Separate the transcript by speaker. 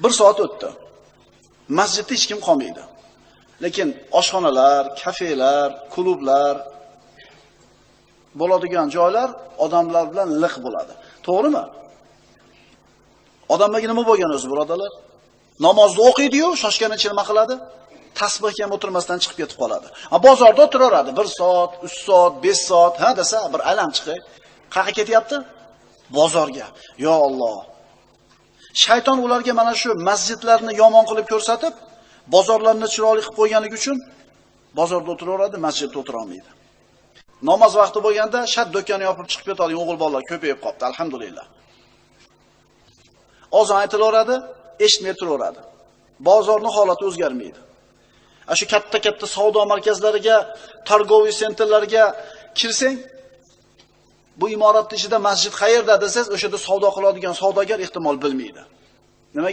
Speaker 1: 1 soat o'tdi. Masjidda hech kim qolmaydi. Lekin oshxonalar, kafelar, klublar bo'ladigan joylar odamlar bilan liq bo'ladi. To'g'rimi? Odamlarga nima bo'lgan o'zi, birodarlar? Namozni o'qiydi-yu, shoshganicha nima qiladi? Tasbihga ham o'tirmasdan chiqib ketib qoladi. Ha, bozorda o'tiraveradi 1 soat, 3 soat, 5 soat, ha desa bir alam chiqay. Qayerga ketyapti? Bozorga. Yo Alloh. Shayton ularga mana shu masjidlarni yomon qilib ko'rsatib, bozorlarni chiroyli qilib qo'yganligi uchun bozorda o'tiraveradi, masjidda o'tira olmaydi. Namoz vaqti bo'lganda shart do'konni yopib chiqib ketadigan o'g'il bolalar ko'payib qoldi, alhamdulillah. Ozon aytilaveradi, eshitmay turaveradi. Bozorning holati o'zgarmaydi. Shu katta-katta savdo markazlariga, торговый sentrlarga kirsang, bu imoratning ichida masjid qayerda desangiz, o'sha yerda savdo qiladigan savdogar ehtimol bilmaydi.